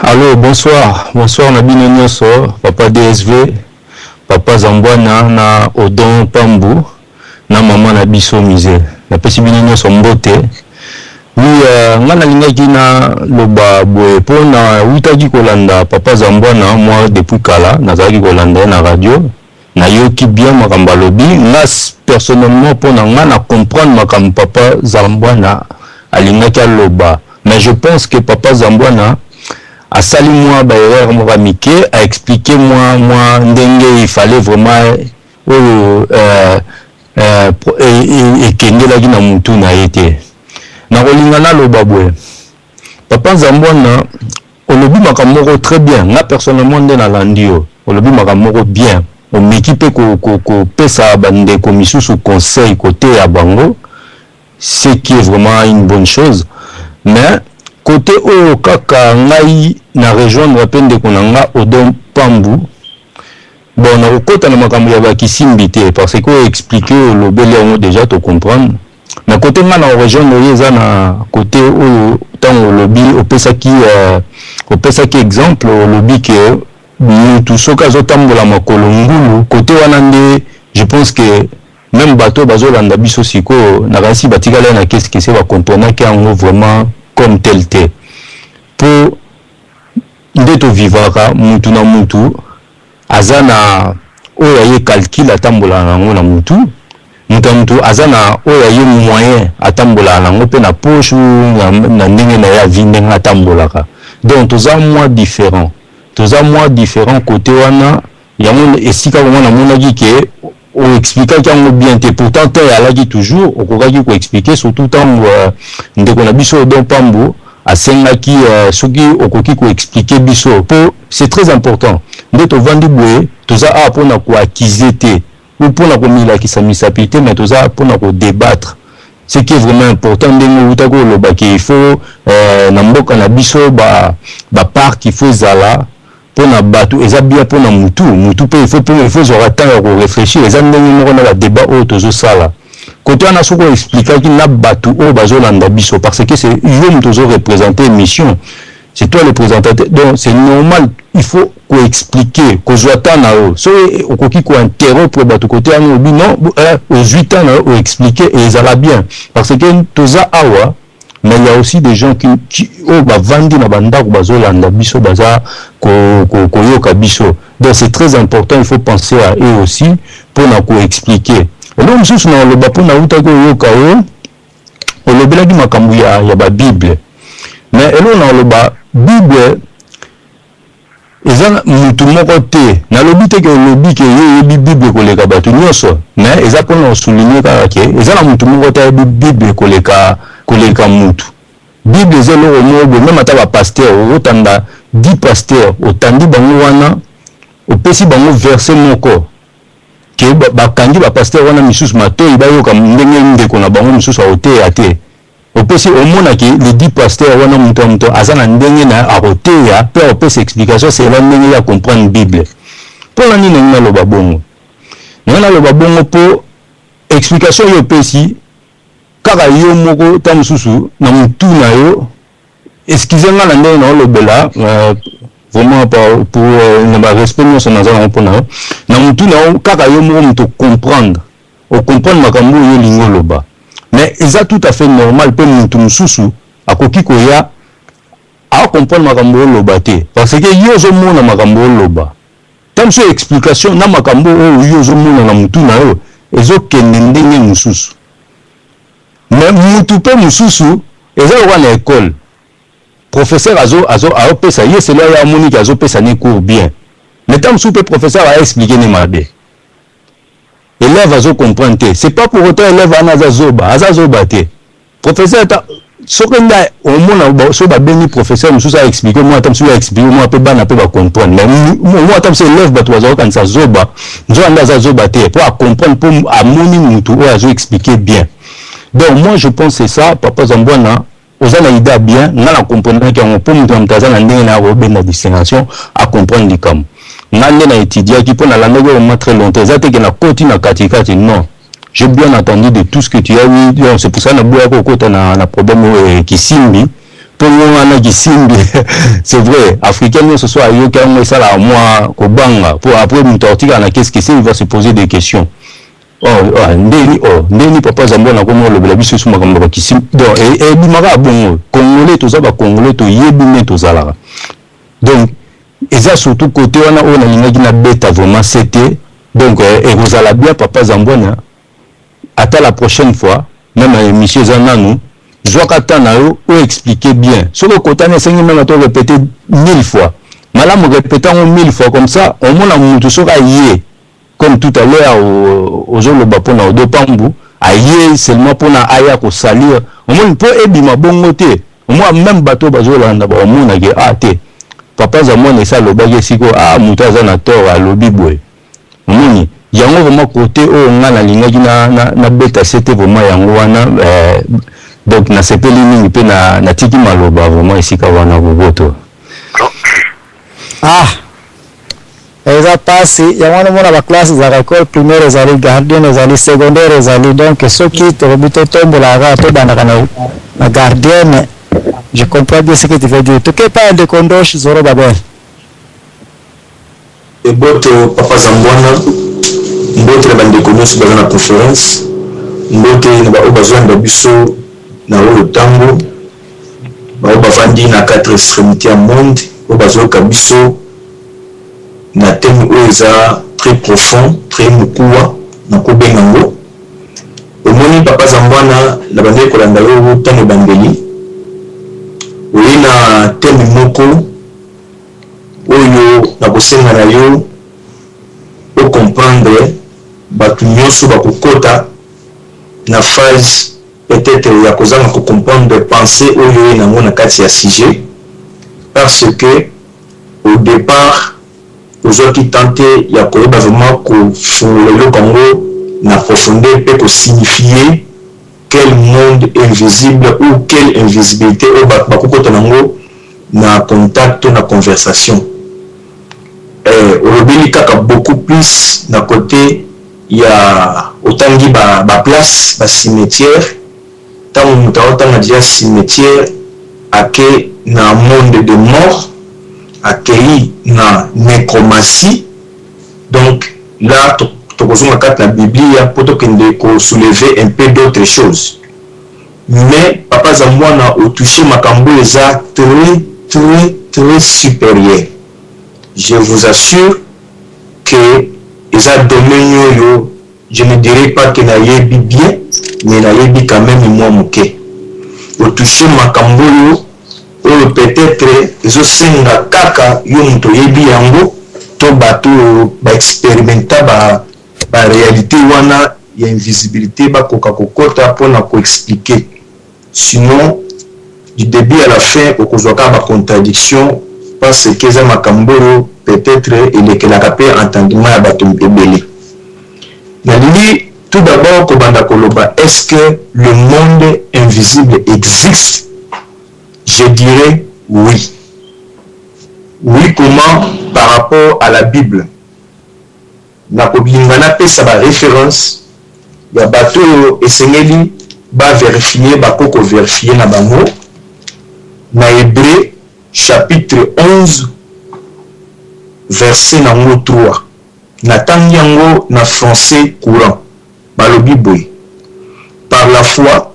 Allô, bonsoir. Bonsoir na bino nyonso, papa DSV, papa Zambwana na Odon Pambu, na mama na biso Mise. Napesi bino nyonso mbote. Oui, nga nalingaki na loba boye mpo na wutaki kolanda papa Zambwana. Moi, depuis kala nazalaki kolanda ye na radio. Nayoki bien makambo alobi. Nga personnellement, mpo na nga na comprendre makambo papa Zambwana alingaki aloba, mais je pense que papa Zambwana asali mwa baerreur moko ya mike, aexpliquer mwa ndenge il fallait vraiment oyo ekendelaki na mutu na ye te. Nakolinga naloba boye: papa Zambwana, olobi makambo moko très bien. Nga personnellement, nde nalandi yo, olobi makambo moko bien. Omeki mpe kopesa bandeko misusu conseil, koteya bango, ce qui est vraiment une bonne chose. Mais côté oyo kaka ngai na rejoindre mpe ndeko na nga Odon Pambu. Bon, nakokɔta na makambo ya bakisimbi te, parce que oyo expliquer, olobeli yango déjà, tocomprendre. Mais côté nga na rejoindre oyo eza na côté oyo, ntango olobi, opesaki exemple, olobi ke mutu soki azotambola makolo ngulu, côté wana nde je pense que même bato bazolanda biso sikoyo, nakanisi batikali na kese bakomprenaki yango vraiment comme tel te. Mpo nde tovivaka, mutu na mutu aza na oyo aye calcul atambolaka nango na mutu. Mutu ya mutu aza na oyo aye moyen atambolaka nango mpe na poche, na ndenge na ye ya vie, ndenge atambolaka. Donc toza mwa différent, toza mwa différent côté wana. Yango esika bango namonaki ke oexplikaki yango bien te. Pourtant te, eyalaki toujours okokaki koexpliquer, surtout ntango ndeko na biso Odon Pambo asengaki soki okoki koexpliquer biso, mpo c'est très important. Nde tovandi boye, toza awa mpona koaccuser te ou mpona komilakisa misapi te, mais toza mpona kodébattre, ce qui est vraiment important. Ndenge outaki olobaki, il faut na mboka na biso baparc, il faut ezala mpona bato, eza bien mpona mutu. Mutu mpe il faut ezwaka temps ya koréfléchir. Eza ndenge moko na badébat oyo tozosala. Kote wana, soki oexplikaki na bato oyo bazolanda biso, parce que c'est yo moto ozoreprésente émission, c'est toi le présentateur, donc c'est normal, il faut koexpliquer, kozwa temps na yo. Soki okoki kointerrompre bato kote wana, obi non, ozwi temps na yo, oexpliquer, ezala bien, parce que toza awa, mais il y a aussi des gens qui oyo bavandi na bandako, bazolanda biso, baza koyoka biso. Donc c'est très important, il faut penser à eux aussi mpona koexpliquer. Eloko mosusu na oloba, mpona utaki oyoka yo olobelaki makambo ya babible, mais eloko na oloba, Bible eza mutu moko te. Nalobi te ke olobi ke yo oyebi Bible koleka bato nyonso, mais eza mpona osouligner kaka ke eza na mutu moko te ayebi Bible koleka mutu. Bible eza eloko moko boye, même ata bapasteur, okotanda 10 pasteur, otandi bango wana, opesi bango verset moko ke bakangi bapasteur wana misusu matoi, bayoka ndenge ndeko na bango mosusu akoteya te. Opesi, omonaki les 10 pasteur wana, moto ya moto aza na ndenge na akoteya mpe akopesa explication selon ndenge ya comprendre Bible. Mpona nini nangi naloba bongo? Nangi naloba bongo mpo explication oyo opesi kaka yo moko, ta mosusu na motu na yo, excuse nga na ndenge naolobela, vraiment pour na barespect nyonso naza nango mpona yo, na motu na yo kaka yo moko moto comprendre, ocomprendre makambo oyo olingi oloba. Mais eza tout à fait normal mpe motu mosusu akoki koya acomprendre makambo oloba te, parce que yo ozomona makambo oloba, ta mosusu explication na makambo oyo yo ozomona na motu na yo ezokende ndenge mosusu. Mais mutu mpe mosusu, eza lokola na école, professeur azopesa ye selo ye amoniki, azopesa ne cours bien, mais ta mosusu mpe professeur aexpliquer ne mabe, élève azocomprendre te. C'est pas pour autant élève wana aza zoba, aza zoba te. Professeur ta soki nde omona so babengi professeur mosusu aexpliquer mwa, ata mosusu aexpliquer mwa mpe bana mpe bacomprendre, mais mwa ata mosusu élève, bato bazala kokanisa zoba, nzoka nde aza zoba te, mpo acomprendre, mpo amoni mutu oyo azoexpliquer bien. Donc moi, je pense c'est ça. Papa Zambwana, oza na idée bien, nga na comprendaki yango, mpo moto na moto aza na ndenge na akobenda distinction, acomprendre likambo. Nga nde na étudiaki mpo nalandaki vraiment très longtemps. Eza te ke nakoti na katikati, non, j'ai bien entendu de tout ce que tu as eu. Donc c'est pour ça naboyaki okota na problème oyo kisimbi. Mpongo wana kisimbi, c'est vrai, africain nyonso so ayoki yango, esalaka mwa kobanga, mpo après moto akotikala na qu'est-ce que c'est, il va se poser des questions. Oh, oh, ndeni, oh, ndeni papa Zambo nakomi olobela biso so makambo ya bakisimbi. Donc ebimaka bongo, Congolais, toza Bacongolais, toyebi nde tozalaka. Donc eza surtout côté wana oyo nalingaki nabeta vraiment c'était. Donc ekozala bien, papa Zambwana, ata la prochaine fois même émission eza nanu, zwaka temps na yo oexpliquer bien. Soki okotani, esengi même ata répéter mille fois, malamu répéter yango mille fois. Comme ça omona mutu soki aye, comme tout à l'heure ozoloba mpona Odopambu, aye seulement mpona aya kosalir, omoni mpo ebima bongo te. Omona même bato bazolanda, baomonake ah te, papa Zamwana esi alobaki esika, ah, moto aza na tort, alobi boye. Omoni yango vraiment, côté oyo nga nalingaki nabeta sete vraiment yango wana. Donc nasepeli mingi mpe natiki maloba vraiment esika wana, boboto. Ah, eza mpasi. Yango wana omona baclasse ezalaka: école primaire ezali, gardienne ezali, secondaire ezali. Donc soki tolobi totombolaka kaka, tobandaka na gardienne. Je comprends bien ce que tu veux dire. Toke pa ya ndeko Ndosh Zoro Babel. Ebote, papa Zambwana. Mbote na bandeko nyonso baza na conférence. Mbote na baoyo bazolanda biso na oyo ntango, baoyo bavandi na quatre extrémité ya monde, oyo bazoyoka biso na thème oyo eza très profond, très mokuwa na kobenga yango. Omoni, papa Zambwana, na bandeki kolanda yo ntango ebandeli, oye na thème moko oyo nakosenga na yo ocomprendre. Bato nyonso bakokɔta na phase peut-être ya kozanga kocomprendre pensée oyo oye nango na kati ya sujet, parce que au départ ozwaki tente ya koyeba vraiment kofungola eloko yango na profondeur mpe kosignifie quel monde invisible ou quelle invisibilité oyo bato bakokota nango na contact to na conversation. Olobeli kaka beaucoup plus na côté ya otangi baplace, ba bacimetière. Ntango moto aotanga déjà cimetière, ake na monde de mort, akei na nécromancie. Donc là tokozonga kati na Biblia mpo tokende kosoulever un peu d'autres choses. Mais papa Zambwana, otouche makambo eza très très très supérieur. Je vous assure que eza domaine oyo, je ne dirais pas que nayebi bien, mais nayebi quand même mwa moke. Otouche makambo oyo peut-être ezosenga kaka yo moto oyebi yango to bato oyo baexperimenta baréalité wana ya invisibilité bakoka kokɔta mpona koexpliquer. Sinon, du début à la fin, okozwa kaka bacontradiction, parce que eza makambo oyo peut-être elekelaka mpe entendement ya bato ebele. Nalingi tout d'abord kobanda koloba: est-ce que le monde invisible existe? Je dirais oui. Oui, comment? Par rapport à la Bible, nakolinga napesa baréférence ya bato oyo esengeli baverifie, bakoko verifie na bango. Na Hébreu chapitre 11, verset nango 3, natangi yango na français courant, balobi boye: "Par la foi,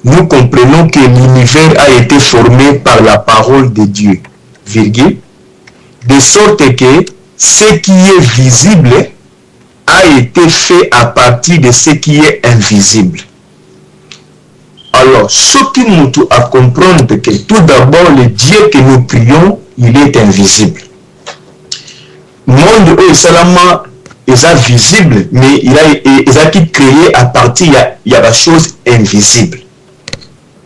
nous comprenons que l'univers a été formé par la parole de Dieu, virgule, de sorte que ce qui est visible a été fait à partir de ce qui est invisible." Alors, ce qui nous à comprendre que tout d'abord, le Dieu que nous prions, il est invisible. Monde oyo esalama eza visible, mais il a ezalaki créé à partir ya bachose invisible.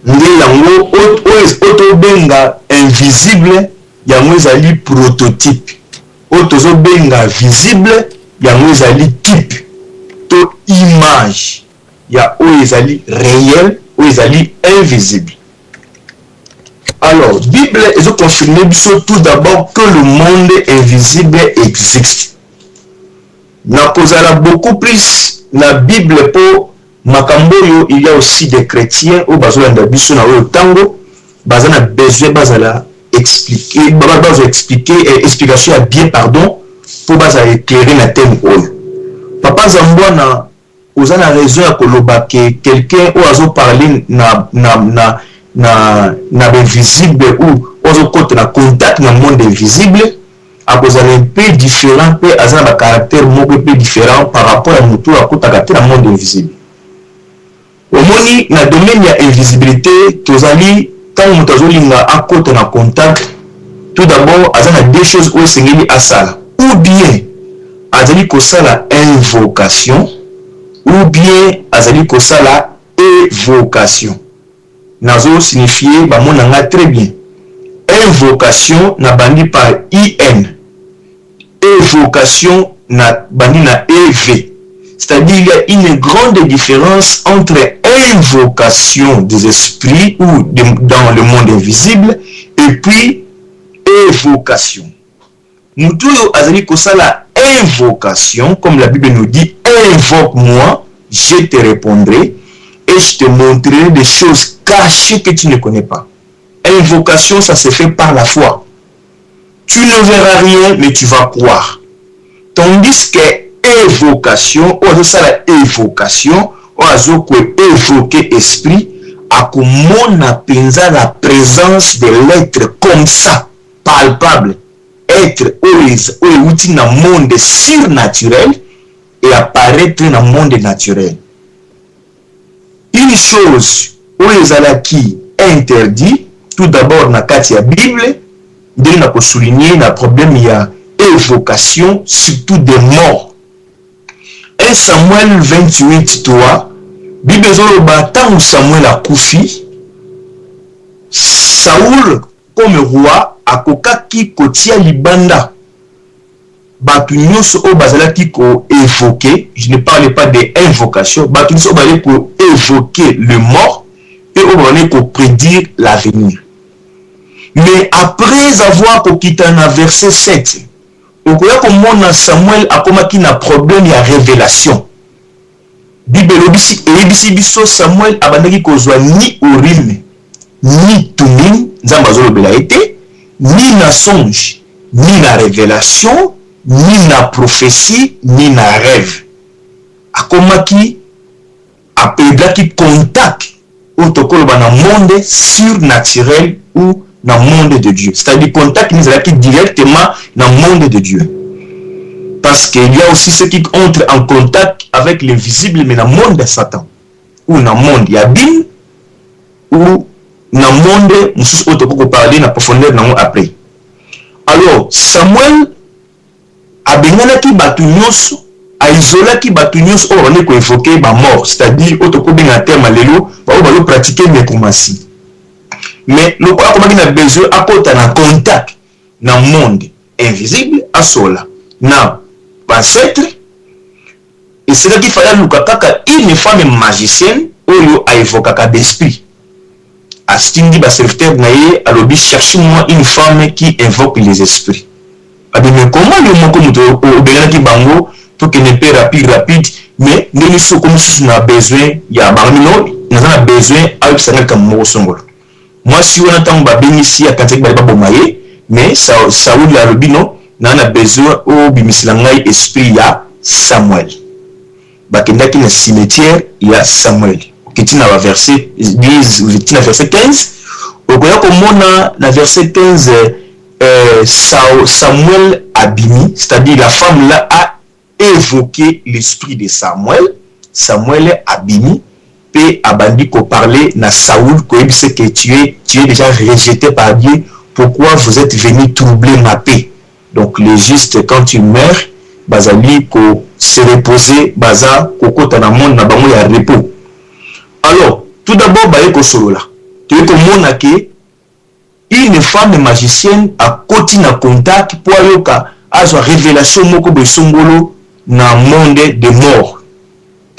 Nde yango oyo tobenga invisible, yango ezali prototype. Oyo tozobenga visible, yango ezali type to image ya oyo ezali réel, oyo ezali invisible. Alors, Bible ezoconfirme biso tout d'abord que le monde invisible existe. Nakozala beaucoup plus na Bible mpo makambo oyo, il y a aussi des chrétiens oyo bazolanda biso na oyo ntango. Baza na besoin bazala expliquer, bazwa expliquer, explication ya bien, pardon, mpo bazala éclairé na thème oyo. Papa Zambwana, oza na raison ya koloba ke quelqu'un oyo azoparle na bainvisible ou oyo azokota na contact na monde invisible akozala un peu différent, mpe aza na bacaractère moko mpe différent par rapport ya motu oyo akotaka te na monde invisible. Omoni, na domaine ya invisibilité, tozali, ntango moto azolinga akota na contact, tout d'abord aza na deux choses oyo esengeli asala: ou bien azali kosala invocation, ou bien azali kosala évocation. Nazosignifie, bamona nga très bien. Invocation na bandi par in, évocation na bandi na ev, c'est-à-dire il y a une grande différence entre invocation des esprits ou dans le monde invisible et puis évocation. Motu oyo azali kosala invocation, comme la Bible nous dit: «Invoque-moi, je te répondrai et je te montrerai des choses cachées que tu ne connais pas.» Invocation, ça se fait par la foi. Tu ne verras rien, mais tu vas croire. Tandis que évocation, oyo azosala évocation, oyo azokoévoke esprit, akomona mpenza la présence de l'être comme ça, palpable, être oyo euti na monde surnaturel et apparaître na monde naturel. Une chose oyo ezalaki interdit tout d'abord na kati ya Bible, ndenge na kosouligne na problème ya évocation, surtout des morts, 1 Samuel 28 3, Bible ezoloba ntango Samuel akufi, Saul comme roi akokaki kotia libanda bato nyonso oyo bazalaki koévoke. Je ne parle pas de invocation. Bato nyonso oyo bazalaki koévoke le mort mpe oyo bazalaki koprédire l'avenir. Mais après avoir kokita na verset 7, okoya komona Samuel akomaki na problème ya révélation. Bible elobisi, eyebisi biso, Samuel abandaki kozwa ni Urim ni Tumim. Nzambe azolobela ye te, ni na songe, ni na révélation, ni na prophétie, ni na rêve. Akomaki aperdaki contact oyo tokoloba na monde surnaturel ou na monde de Dieu, c'est-à-dire contact ezalaki directement na monde de Dieu, parce qu'il y a aussi ceux qui entrent en contact avec l'invisible, mais na monde de Satan ou na monde ya abîme ou na monde mosusu oyo tokoki koparle na profondeur nango après. Alors Samuel abenganaki bato nyonso, aizolaki bato nyonso oyo babandi koévoke bamort, c'est-à-dire oyo tokobenga terme lelo baoyo bazopratike nécromancie. Mais lokola akomaki na besoin akota na contact na monde invisible, asola na baancêtre, esekaki fallait aluka kaka une femme magicienne oyo aévokaka d'esprit. Atindi baserviteur na ye, alobi: «Cherche moi une femme qui invoque les esprits.» Abi: «Mais comment yo moko moto obenganaki bango, tokende mpe rapide rapide, mais ndenge soko mosusu na besoin ya bango mino, naza na besoin ayebisanga likambo moko songolo?» Mwasi wana, ntango babengisi, akanisaki bale baboma ye, mais Sauli alobi: «No, naa na besoin obimisela ngai esprit ya Samuel.» Bakendaki na cimetière ya Samuel. Oketi na baverset 10, na verset 15, okoya komona na verset 15, Samuel abimi, c'est-à-dire la femme là a évoqué l'esprit de Samuel. Samuel abimi mpe abandi koparler na Saoul, koyebisa que tu es déjà rejeté par Dieu, pourquoi vous êtes venu troubler ma paix? Donc les justes, quand ils meurent, bazali ko se reposer, baza kokota na monde na bango ya repos. Alors tout d'abord baye kosolola, toye komona ke une femme magicienne akoti na contact mpo ayoka, azwa révélation moko boye songolo na monde de mort.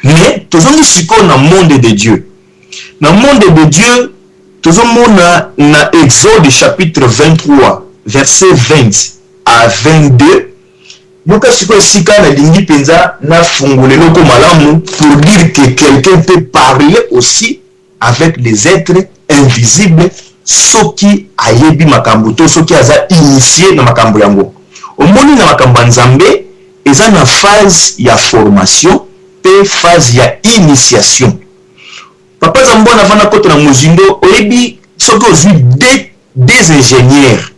Mais tozongi sikoyo na monde de Dieu. Na monde de Dieu, tozomona na Exode chapitre 23, verset 20 à 22. Yoka sikoyo esika nalingi mpenza nafungola eloko malamu pour dire que quelqu'un peut parler aussi avec les êtres invisibles. soki ayebi makambo to soki aza initie na makambo yango. Omoni, na makambo ya Nzambe eza na phase ya formation mpe phase ya initiation. Papa Zambwana, avanda kota na mozindo. Oyebi, soki ozwi des ingénieurs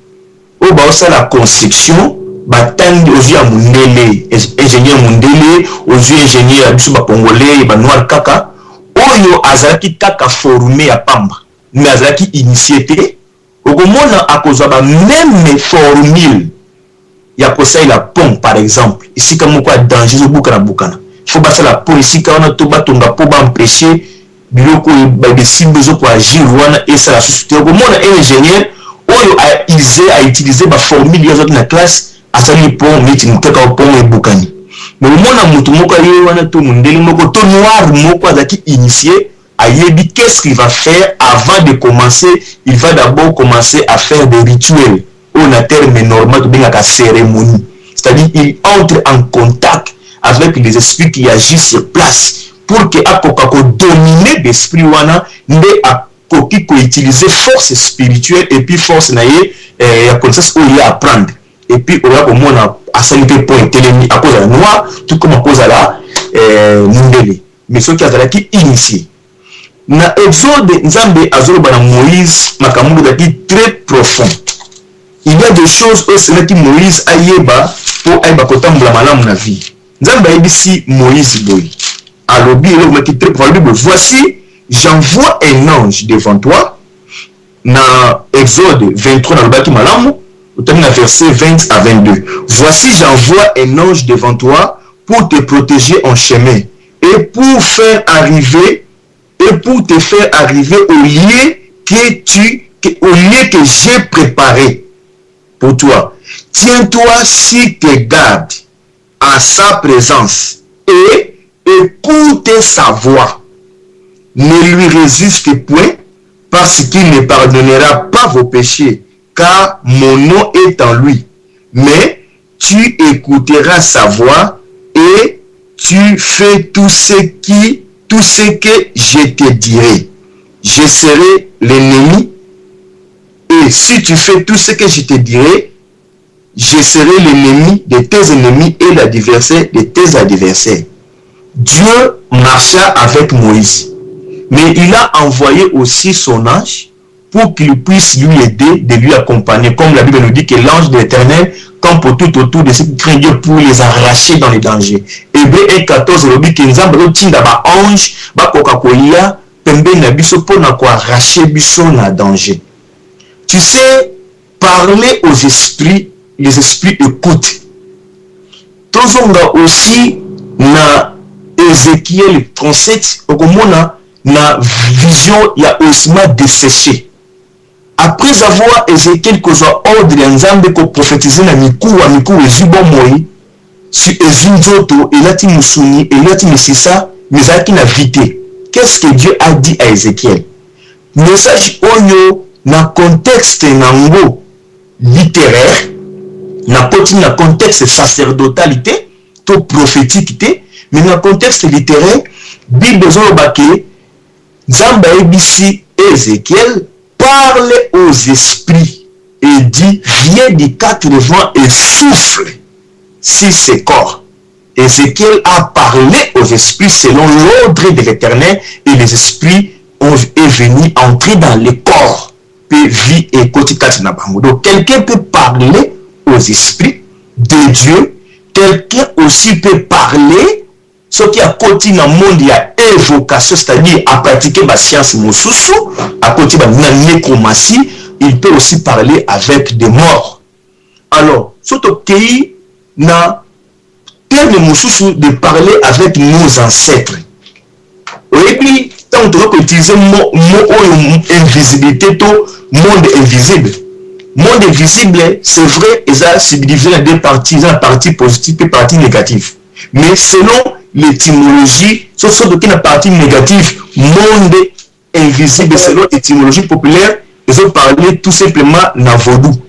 oyo baosala construction, batangi, ozwi ya mondele, ingénieur mondele, ozwi ingénieur ya biso bacongolais, banoir kaka, oyo azalaki kaka formé ya pamba mais azalaki initié te, okomona akozwa bamême formule ya kosalela pont. Par exemple, esika moko ya danger ezobukana bukana, fo basala pont esika wana to batonga mpo baempêche biloko oyo besimbi ezokoagir wana esala susu te. Okomona ingénieur oyo aise autiliser baformule oyo azwaki na classe, asali pont neti kaka pont ebukani. Mais omona motu moko aye wana, to mondele moko to noir moko azalaki initié, ayebi qu'est-ce qu'il va faire. Avant de commencer, il va d'abord commencer à faire des rituels oyo na terme normal tobengaka cérémonie, c'est-à-dire il entre en contact avec les esprits qui agissent sur place pour que akoka kodominer d'esprit wana, nde akoki koutiliser force spirituelle et puis force na ye ya connaissance oyo ye apprendre. Et puis oya komona asali mpe pont etelemi. Akozala noir tout comme akozala mundele, mais soki azalaki initié. Na Exode, Nzambe azoloba na Moïse makambo ezalaki très profond. Il y a des choses oyo esengelaki Moïse ayeba mpo ayeba kotambola malamu na vie. Nzambe ayebisi Moïse boye, alobi eloko maki très profond, alobi boye: "Voici, j'envoie un ange devant toi." Na Exode 23, nalobaki malamu, otangi na verset 20 à 22: "Voici, j'envoie un ange devant toi pour te protéger en chemin et pour te faire arriver au lieu que j'ai préparé pour toi. Tiens-toi sur tes gardes à sa présence et écoute sa voix. Ne lui résiste point, parce qu'il ne pardonnera pas vos péchés, car mon nom est en lui. Mais tu écouteras sa voix et tu fais tout ce que je te dirai. Je serai l'ennemi. Et si tu fais tout ce que je te dirai, je serai l'ennemi de tes ennemis et l'adversaire de tes adversaires." Dieu marcha avec Moïse. Mais il a envoyé aussi son ange pour qu'il puisse lui aider, de lui accompagner. Comme la Bible nous dit que l'ange de l'Éternel campe tout autour de ceux qui craignent Dieu pour les arracher dans les dangers. Hébreu 1, 14 elobi ke Nzambe azotinda baange bakoka koya pembeni na biso mpona koarracher biso na danger. Tu sais, parler aux esprits, les esprits écoutent. Tozonga aussi na Ézéchiel 37, okomona na vision ya osma desséché. Après avoir Ézéchiel kozwa ordre ya Nzambe koprophétiser na mikuwa, mikuwa ezwi bomoi, si ezwi nzoto, elati mosuni, elati misisa, mais ezalaki na vie te. Qu'est-ce que Dieu a dit à Ézéchiel? Message oyo na contexte nango littéraire, nakoti na contexte sacerdotal te to prophétique te, mais na contexte littéraire, Bible ezoloba ke Nzambe ayebisi Ézéchiel: "Parle aux esprits et dit: viens des quatre vents et souffle sur ces corps." Ézéchiel a parlé aux esprits selon l'ordre de l'Éternel et les esprits ont est venu entrer dans le corps pe vie ekoti kati na bango. Donc quelqu'un peut parler aux esprits de Dieu, quelqu'un aussi peut parler soki akoti na monde ya évocation, c'est-à-dire apratiquer bascience mosusu, akoti na nécromancie, il peut aussi parler avec des morts. Alors so tokei na terme mosusu de parler avec nos ancêtres, oyebi, ntango toza koutiliser mot oyo invisibilité to monde invisible, monde invisible, c'est vrai, eza subdivisé na deux parties: eza na partie positive mpe partie négative. Mais selon l'étymologie, soki toki na partie négative, monde invisible selon étymologie populaire ezoparler tout simplement na vaudou.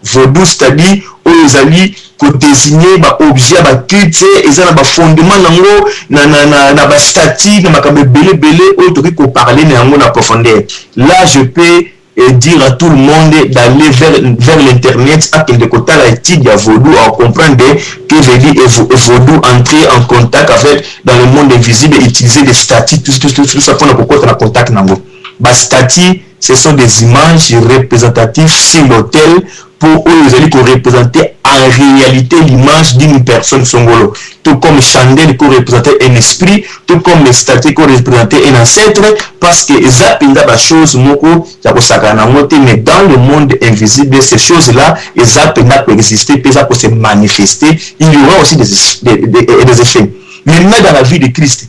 Vaudou, c'est-à-dire oyo ezali kodésigner baobjet ya baculte, eza na bafondement nango na bastatue, na makambo ebele ebele oyo tokoki koparler na yango na profondeur. Là, je peux et dire à tout le monde d'aller vers l'internet akende kotala étude ya vaudou, à comprendre que veut dire vaudou, entrer en contact avec dans le monde invisible, utiliser des statues, tout, tout, tout, tout ça mpona kokota na contact nango. Bastatues, ce sont des images représentatives sur l'autel pour oyo ezali koreprésenter en réalité l'image d'une personne songolo, tout comme chandelle koreprésenter un esprit, tout comme statue koreprésenter un ancêtre, parce que eza mpenza bachose moko ya kosakana nango te. Mais dans le monde invisible, ces choses là eza mpenza koexister mpe eza kose manifester. Il y aura aussi des effets. Maintenant, dans la vie de Christ,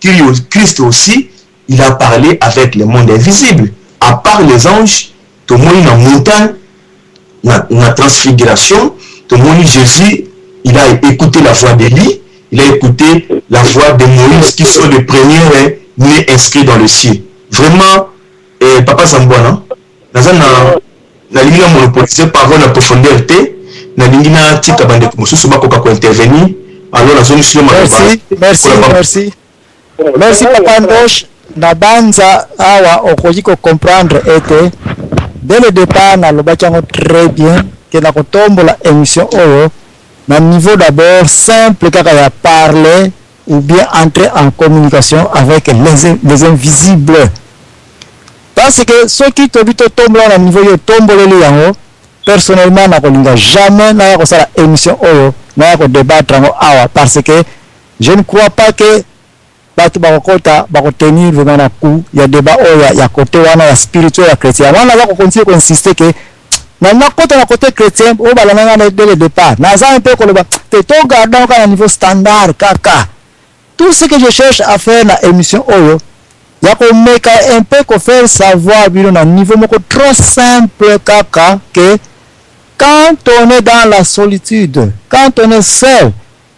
Christ aussi, il a parlé avec le monde invisible. À part les anges, tomoni na montagne, na transfiguration, tomoni Jésus, il a écouté la voix d'Élie, il a écouté la voix de Moïse, qui sont les premiers nés inscrits dans le ciel. Vraiment, eh, papa Zambwana, naza na nalingi na monopoliser parole na profondeur te, nalingi natika bandeko mosusu bakoka kointervenir. Alors nazongisi yo. Merci, merci, merci, merci, papa Ndosh. Na banza awa okoki kocomprendre ete dès le départ nalobaki yango très bien ke na kotombola émission oyo na niveau d'abord simple kaka ya parler ou bien entrer en communication avec les invisibles, parce que soki tobi totombola na niveau oyo otomboleli yango, personnellement nakolinga jamais naya kosala émission oyo, naya kodébattre yango awa, parce que je ne crois pas que bato bakokota bakotenir vraiment na coup ya débat oyo ya côté wana ya spirituel ya chrétien. Wana naza kocontinue koinsiste ke na nakota na côté chrétien oyo balanda nga dès le départ, naza un peu koloba te, togarda kaka na niveau standard kaka. Tout ce que je cherche à faire na émission oyo ya komeka un peu kofaire savoir bino na niveau moko trop simple kaka que quand on est dans la solitude, quand on est seul,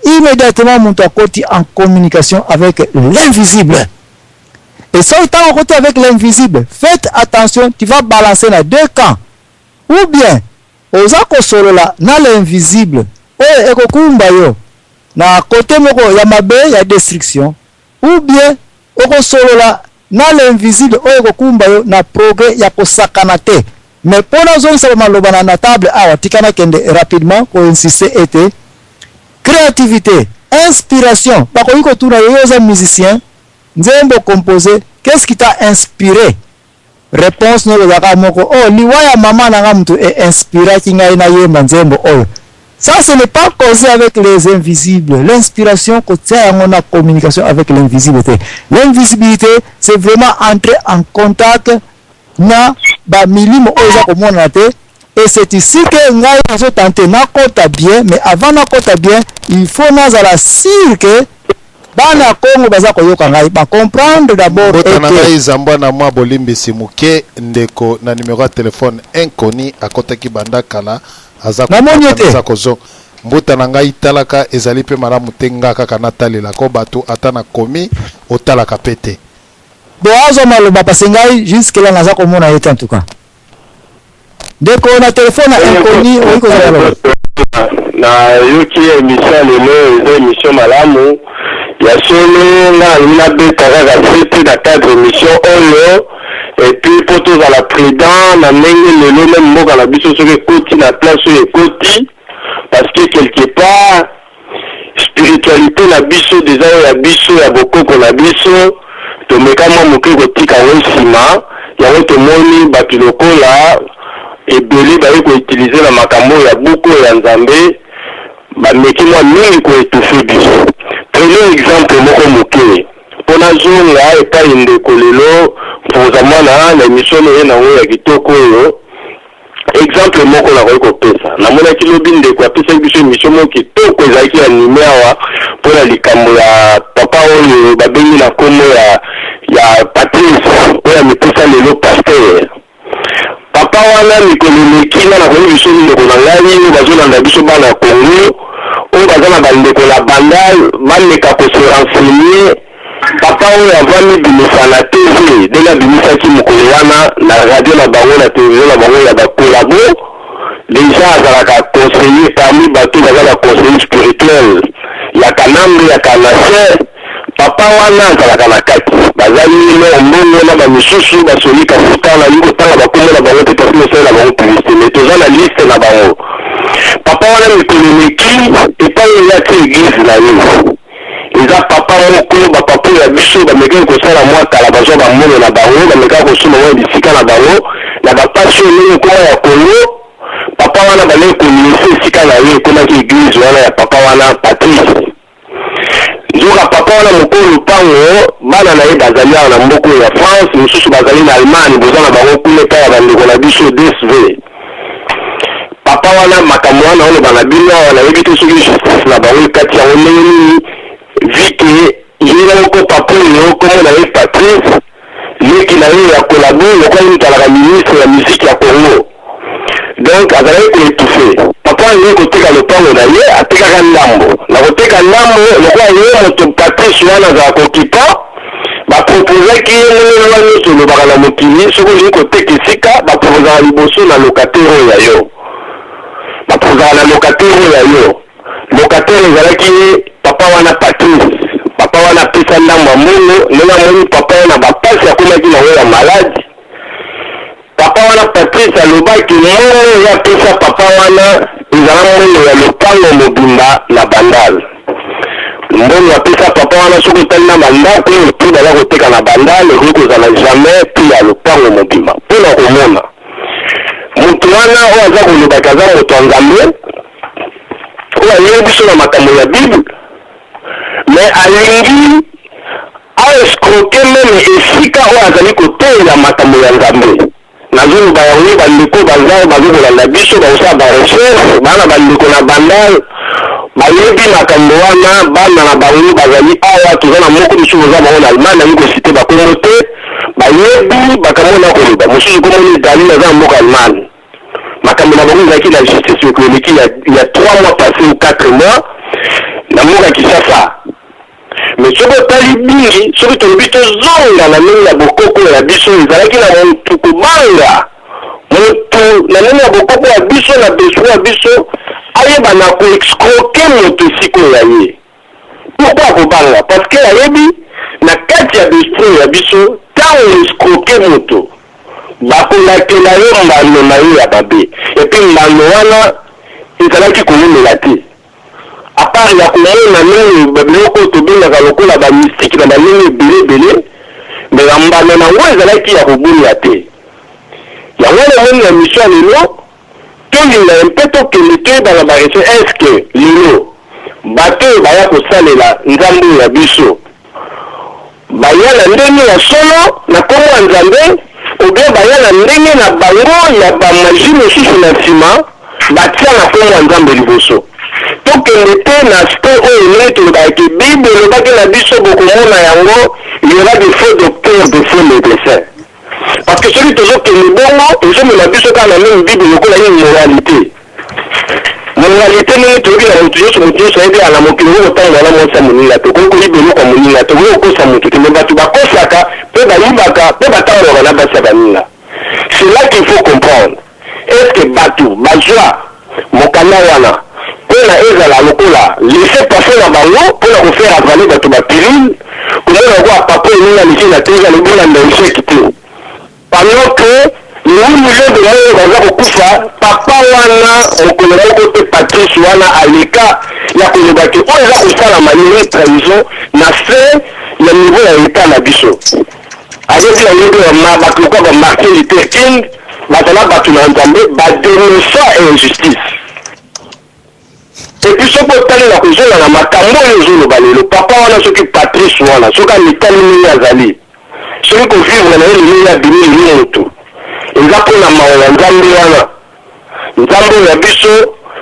immédiatement moto akoti en communication avec l'invisible. Et soki ntango okoti avec l'invisible, faites attention, tu vas balancer na deux camps: ou bien oza kosolola na l'invisible oyo ekokumba yo na côté moko ya mabe ya destruction, ou bien okosolola na l'invisible oyo ekokumba yo na progrès ya kosakana te. Mais mpo nazongisa maloba na table awa, tika nakende rapidement koinsiste ete créativité, inspiration, bakoki kotuna yo: yo oza musicien, nzembo composé, qu'est-ce qui t'a inspiré? Réponse no ezalaka moko: oh, liwa ya mama na nga moto einspiraki ngai nayemba nzembo oyo. Ça, ce n'est pas causé avec les invisibles. L'inspiration, kotia yango na communication avec l'invisible te. L'invisibilité, c'est vraiment entrer en contact na bamilimo oyo eza komonana te. Et c'est ici que ngai nazotente nakota bien. Mais avant nakota bien, il faut nazala sûr que bana ya Kongo baza koyoka ngai, bacomprendre d'abord. Mbote na ngai Zambwa na mwa bolimbisi moke. Ndeko na numero ya telefone inconnu akɔtaki banda kala, aza Namoni ye te. Aza kozonga. Mbuta na ngai, talaka, ezali mpe malamu te nga kaka natalelako bato, ata nakomi otalaka mpe te. Bon, azwa maloba, parce ngai jusque là naza komona ye te. En tout cas, ndeko na telefone ya inconnu, oyi kozala maloba. Nayoki émission ya lelo, eza émission malamu ya solo. Nga nalingi nabeta kaka sete na cadre émission oyo, et puis mpo tozala prudent na ndenge lelo même mboka na biso soki ekoti na place oyo ekoti, parce que quelque part spiritualité na biso deja, oyo ya biso ya bokoko na biso, tomeka mwa moke kotika yango nsima. Yango tomoni bato lokola ebele baye koutiliser na makambo oyo ya buku oyo ya Nzambe, bameki mwa mingi koétouffer biso. Prenons exemple moko moke mpo nazonga epai ndeko lelo Mpoza Mwana na émission oyo nango ya kitoko oyo. Exemple moko nakoki kopesa, namonaki lobi ndeko apesaki biso émission moko kitoko ezalaki animé awa mpona likambo ya papa oyo babengi na nkombo ya Patrice, oyo amipesa lelo pasteur. Papa wana, mikolo eleki, nga nakoki biso ndeko na ngai oyo bazolanda biso, bana ya Congo oyo baza na bandeko na banda, bameka kose renseigner. Papa oyo avandi bimisa na TV, ndenge abimisaki mokolo wana na radio na bango, na télévision na bango ya bakolabo, déjà azalaka conseiller parmi bato baza ba conseiller spirituel ya Kanambe, ya Kanase. Papa wana azalaka na kati. Baza ye L'or Mbongo na ba misusu ba Sony Kafuta, nalingi kotanga ba kombo na bango te parce que nasalela bango publicite mais toza na liste na bango. Papa wana mikolo eleki epai oyo ye atie eglise na ye eza papa moko ba papa oyo ya biso bamekaki kosala mwa kala bazwa ba mbongo na bango bamekaka kosomba mwa bisika na bango na ba pasi oyo ndenge ekoma ya Congo. Papa wana bandaki kolese esika na ye ekomaki eglise wana ya papa wana Patrice. Nzoka papa wana mokolo lopango, bana na ye bazali awa na mboka oyo ya France, mosusu bazali na Allemagne, boza na bango kuna epai ya bandeko na biso DSV. Papa wana makambo wana oloba na bino awa, nayebi te soki justice na bango ekati yango ndenge nini, vu que ye moko papa oyo kombo na ye Patrice, leki na ye ya collabo lokola ye moto alaka ministre ya musique ya Congo donc azalaki ko etouffe papa alingaki koteka lopango na ye atekaka ndambo na koteka ndambo lokola ye moto Patrice wana azalaka kokipa ba proposaki ye ndenge loi nyonso elobaka na mokili soki olingi koteka esika ba proposaka liboso na locataire oyo ya yo ba proposaka na locataire oyo ya yo Locataire ezalaki ye papa wana Patrice. Papa wana apesa ndambo ya mbongo, ndenge amoni papa wana ba pasi akomaki na ngo ya malade. Papa wana Patrice alobaki mbongo ye apesa papa wana ezala mbongo ya lopango mobimba na Bandal. Mbongo apesa papa wana soki otali na ba ndako oyo prix baza koteka na Bandal ekoki kozala jamais prix ya lopango mobimba. Pona komona moto wana oyo aza koloba ke aza moto ya Nzambe, oyo ayebi biso na makambo ya Bible, mais alingi a escroquer meme esika oyo azali koteyela makambo ya Nzambe. Nazoloba yango bandeko baza bazo kolanda biso bakosala ba recherche, bana bandeko na Bandal bayebi makambo wana, bana na bango bazali awa, toza na moko mosusu boza bango na Allemagne, nalingi kosite bakombo te, bayebi makambo na koloba. Mosusu kombo ni Daniel aza na mboka Allemagne. Makambo na bango ezalaki na justice mikolo eleki ya, ya 3 mois passe ou 4 mois na mboka Kinshasa. Mais soki otali mingi, soki tolobi tozonga na ndenge ya bokoko ya biso, ezalaki na mutu kobanga mutu na ndenge ya bokoko ya biso na besoin ya biso ayeba na ko escroquer moto esika oyo ya ye. Pourquoi akobanga? Parce que ayebi na kati ya besprit ya biso tango escroquer moto Bakolakela yo mbano na yo ya mabe. Et puis mbano wana ezalaki kowumela te. A part ya komona ndenge ba biloko oyo tobengaka lokola ba mystique na ba ndenge ebele ebele, mais ba mbano na yango ezalaki ya kobunga te. Yango wana omoni na emission ya lelo, tolinga un peu tokende toyeba na ba recherche, est ce que lelo bato oyo baya kosalela Nzambe oyo ya biso, Baya na ndenge ya solo na kombo ya Nzambe ou bien baya na ndenge na bango ya ba magie mosusu na sima batia na kombo ya Nzambe liboso. Tokende te na aspect oyo ndenge tolobaka ke bible elobaki na biso bokomona yango il y aura des faux docteurs des faux medecins. Parce que soki tozokende bongo ezomema biso kaka na meme bible lokola immoralite. Moralite ndenge toyebi na moto nyonso, moto nyonso ayebi na mokili okoki kotambola na mwasi ya moninga te, okoki koyiba eloko ya moninga te, okoki kokosa moto te, mais bato bakosaka mpe bayibaka mpe batambolaka na basi ya baninga. C'est là qu'il faut comprendre. Est-ce que bato bazwa mokanda wana mpona ezala lokola laisser-passer na bango mpona ko faire avaler bato ba pilule, komona lokola papa oyo aleki na TV alobi olanda echec te. Pendant que les 8 millions de morts baza kokufa, papa wana mokolo moko te Patrice wana aleka ya koloba ke oyo eza kosalama lelo trahison na se ya niveau ya etat na biso. Ayebi yango nde ba bato lokola ba Martin Luther King bazala bato na Nzambe ba denonça injustice. Et puis soki otali na kozonga na makambo oyo ozoloba lelo, papa wana soki Patrice wana soki amitali ndenge azali, soki ko vivre na ye lelo ye abimi lelo mutu, eza pona mawa ya Nzambe wana. Nzambe oyo ya biso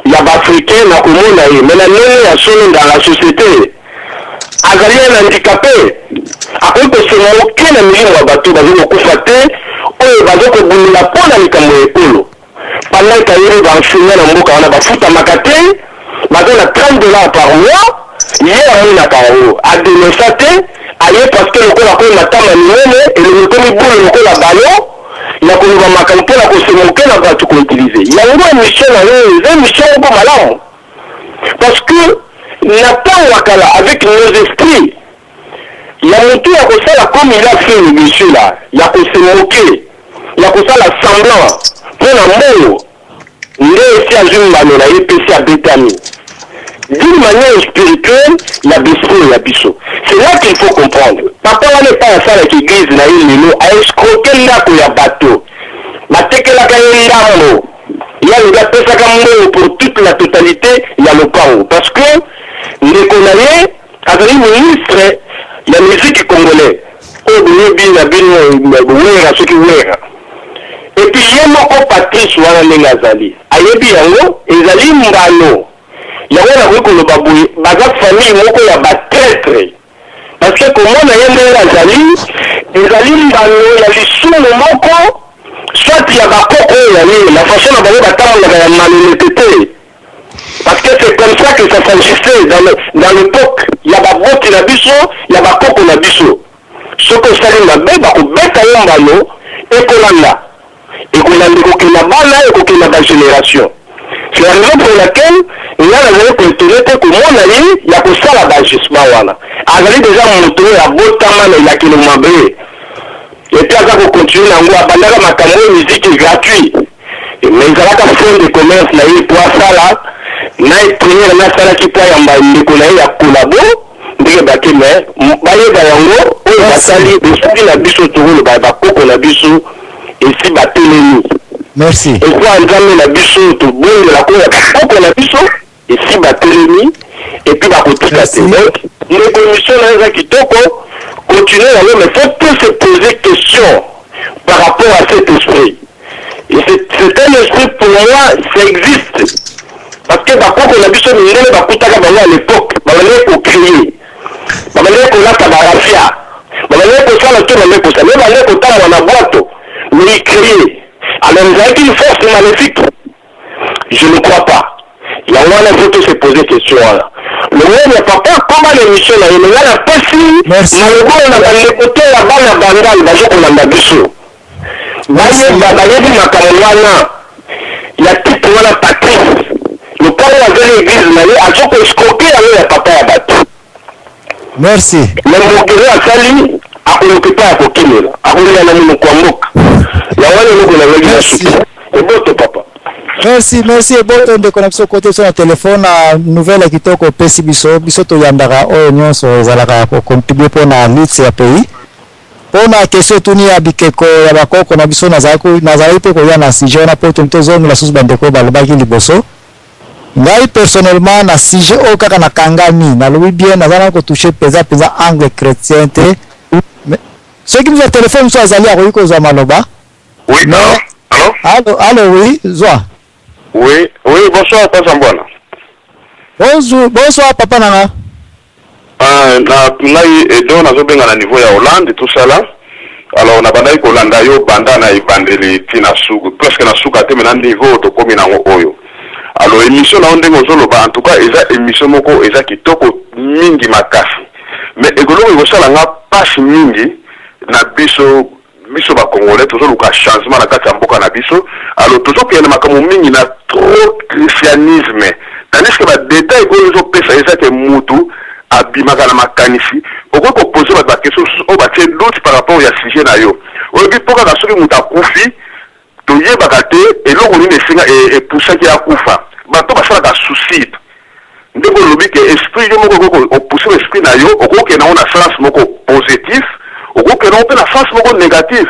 ya ba africain na komona ye mais na ndenge ya solo dans la societe azali un handicape, akoki ko se moquer na milimo ya bato oyo bazo kokufa te, oyo bazo kobundela pona likambo ya ekolo. Pendant que ayebi ba enseignants na mboka wana bafutamaka te, baza na 30 dollars par mois, ye amonaka yango, a denonça te, aye parce que lokola akomi matama minene, elongi ekomi boule lokola ballon, ya koloba makambo pona ko se moquer na batu ko utiliser yango. Emission na yo eza emission moko malamu parce que na tango ya kala avec nos esprits. Ya motu ya kosala comme il a fait le monsieur là, ya ko se moquer, ya kosala semblant mpo na mbongo, nde esi azwi mbano na ye mpe esi abetami d'une manière spirituelle ya b'esprit ya biso. C'est là qu'il faut comprendre. Papa wana epai asalaka église na ye lelo, a escroquer ndako ya bato, batekelaka ye ndambo, ye alobi apesaka mbongo pour toute la totalité ya lopango, parce que ndeko na ye azali ministre ya musique congolais oyo boyebi na bino, Wera, soki Wera. Et puis ye moko Patrice wana, ndenge azali, ayebi yango, ezali mbano yango. Nakoki koloba boye, baza famille moko ya batraître, parce que komona ye ndenge azali, ezali mbano ya lisumu moko, soit ya bakoko oyo ya nini, na façon na bango batambolaka ya malhonnêteté, parce que c'est comme ça que ça s'agissait dans l'époque ya baboti na biso, ya bakoko na biso. Soki osali mabe, bakobeta yo mbano, ekolanda, ekolanda, ekokenda bana, ekokenda bagénération. C'est la raison pour laquelle nga nazali koétonner te komona ye ya kosala baagissement wana. Azali déjà moto oyo abotama na elakelo mabe, et puis aza kocontinuer nango. Abandaka makambo oyo musique gratuit, mais ezalaka fond de commerce na ye po asala na première nasalaki mpo ayamba ndeko na ye ya kolabo ndenge bake. Mais bayeba yango oyo basali, esuki na biso, tokoloba bakoko na biso esi batelemi. Merci. Ekwa Nzambe na biso tobondela koya, bakoko na biso esi batelemi, et puis bakotika te. Donc ndeko, émission na yo eza kitoko, continue yango, mais faut tous se poser question par rapport à cet esprit. Et c'est un esprit, pour moi ça existe, parce que bakoko na biso, mindele bakutaka bango à l'époque, babandaki kocrier, babandaki kolata baraphia, babandaki kosala to babandaki kosala, mais babandaki kotambola na bwato, mais ils criaient. Alors ezalaki une force maléfique? Je ne crois pas. Yango wana faut to se poser question wana. Longoni ya papa koma na émission na ye, nga napesi maloba na bandeko te ya bana Bandal bazokolanda biso, bayeba, bayebi makambo wana ya type wana Patrice. Lopango azali église na ye, azokoescroquer yango ya papa ya bato. Merci. Mais mokili asali, akoluka epai akokimela, akolela na monoko ya mboka. Yango wana eloko nalobaki na suki. Eboto, papa. Merci, merci. Eboto, ndeko na biso kote biso na telefone na nouvelle ya kitoko opesi biso. Biso toyambaka oyo nyonso ezalaka kocontribuer mpona lutte ya pays. Mpona question etuni ya bikeko ya bakoko na biso, nazalaki mpe koya na sujet wana mpo tozongela susu bandeko oyo balobaki liboso. Ngai personnellement, na sujet oyo kaka nakangami, nalobi bien, naza na kotoucher mpenza mpenza angle chrétien te. Soki mosu ya telefone mosu azali, akoki kozwa maloba. Oui, Mais- allô? Allo, allo, oui, zwa. Oui, bonsoir, Papa Mbwana. Bonjour, bonsoir, papa nanga. Ah, na ngai Edo, nazobenga na niveau ya Hollande, tout ça là. Alors nabandaki kolanda yo banda na ebandeli ti na suka, presque na suka te, mais na niveau tokomi nango oyo. Alors émission na yo, ndenge ozoloba, en tout cas eza émission moko eza kitoko mingi makasi. Mais ekoloko ekosala nga mpasi mingi na biso, biso bacongolais tozoluka changement na kati ya mboka na biso. Alors tozokende makambo mingi na trop christianisme, tandis que badétail oyo ezopesa eza ke mutu abimaka na makanisi. Okoki kopose bato baquestion mosusu oyo batie doute par rapport ya sujet na yo. Oyebi, mpo kaka soki moto akufi, toyebaka te eloko nini esenga epusaki akufa. Bato basalaka suicide, ndenge olobi ke esprit yo moko okoki opousse esprit na yo, okokende yango na sens moko positif, okokende yango mpe na sens moko négatif,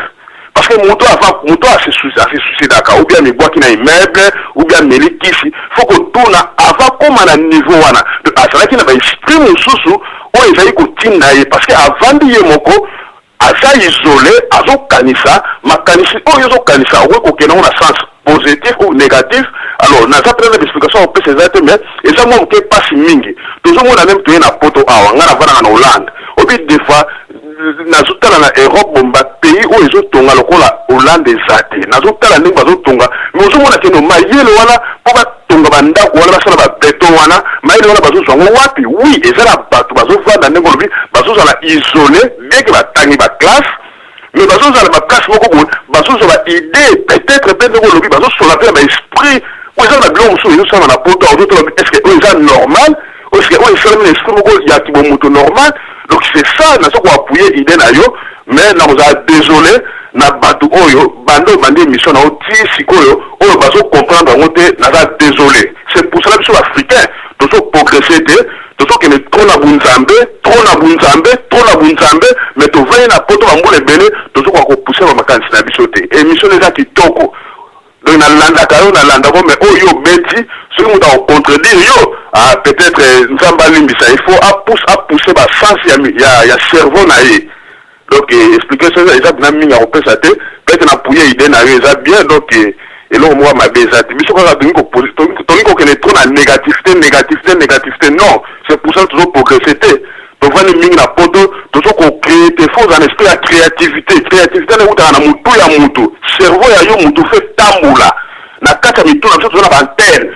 parce que moto avant moto ase suicidaka, ou bien amibwaki na immeuble, ou bien ameli kisi, faut kotuna avant koma na niveau wana. Donc azalaki na baesprit mosusu oyo ezali kotinda ye, parce que avandi ye moko, aza isolé, azokanisa makanisi oyo ozokanisa, okoki kokende yango na sens positif ou négatif. Alors naza mpenza na baexplication opesa eza te, mais eza mwa moke mpasi mingi. Tozomona même toye na Poto awa, ngai navandaka na Hollande, obi des fois nazotala na Europe, bon, bapays oyo ezotonga lokola Hollande eza te. Nazotala ndenge bazotonga, mais ozomona keno mayele wana mpo batonga bandako wana, basala babéton wana, mayele wana bazozwa yango wapi? Oui, eza na bato bazovanda, ndenge olobi, bazozala isolé, bien que batangi baclasse, mais bazozala baplace moko boye, bazozwa baidée peut-être mpe, ndenge olobi, bazosola mpe na baesprit oyo eza na biloko mosusu ezosala na Poto. Ozotala, est ce que oyo eza normal? Est ce que oyo esalami na esprit moko ya kibomoto normal? Donc c'est ça, nazo ko appuyer idée na yo, mais nakozala désolé na bato oyo banda obandi émission na yo ti sikoyo oyo bazo comprendre yango te. Naza désolé. C'est pour cela biso baafricain tozo progresser te. Tozokende trop na bunzambe, trop na bunzambe, trop na bunzambe, mais tovandi na poto bambula ebele, tozokoka kopousser bamakanisi na biso te. Émission eza kitoko, donc nalandaka yo, nalandako, mais oyo obeti, soki moto akocontredire yo, ah, peut-être Nzambe alimbisa. Il faut apousse basens ya cerveau na ye. Donc explication eza mpena mingi ya kopesa te. Peut-être na appuyer idée na yo, eza bien. Donc eloko moko ya mabe eza te. Biso kaka tolingi kokende trop na négativité, négativité, négativité. Non, c'est pour ça tozo progresser te. Tovandi mingi na poto, tozo kocréer te. Faut ozala na esprit ya créativité. Créativité na eutaka na motu ya mutu, cerveau ya yo mutu. Faut tambola na kati ya mitu na biso. Toza na baantenne,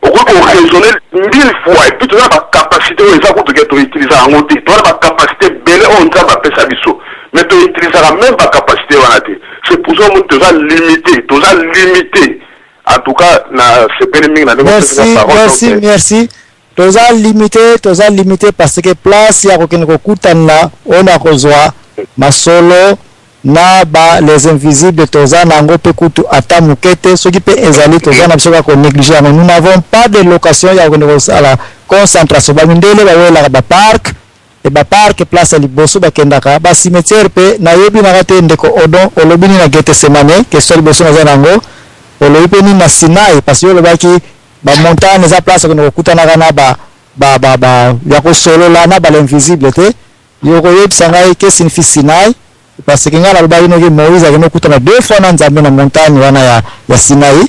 okoki koraisonner mille fois. Et puis toza na bacapacité oyo eza kutu ke toutilisaka yango te. Toza na bacapacité ebele oyo Nzambe apesa biso, mais toutilisaka même bacapacité wana te. C'est pour ça omoni toza limité, toza limité. En tout cas, na sepeli mingi na ndenge. Merci, merci, merci. Toza limité, toza limité parce que place ya kokende kokutana oyo na kozwa masolo na ba les invisibles, toza nango mpe kutu ata moke te. Soki mpe ezali, toza na biso kaka konégliger yango. Nous n'avons pas de location ya kokende kosala concentration. Bamindele bawelaka baparc e baparc, place ya liboso bakendaka bacimetière mpe. Nayebi naka te, ndeko Odon, olobi nini na Gethsemane? Question ya liboso naza nango. Olobi mpe nini na Sinai? Parce que yo olobaki bamontagne eza place okende kokutanaka na ba ya kosolola na bala invisible te. Yo koyebisa ngai que signifie Sinai, parce que ngai nalobaki noki Moïse akende kokutana deux fois na Nzambe na montagne wana ya Sinai.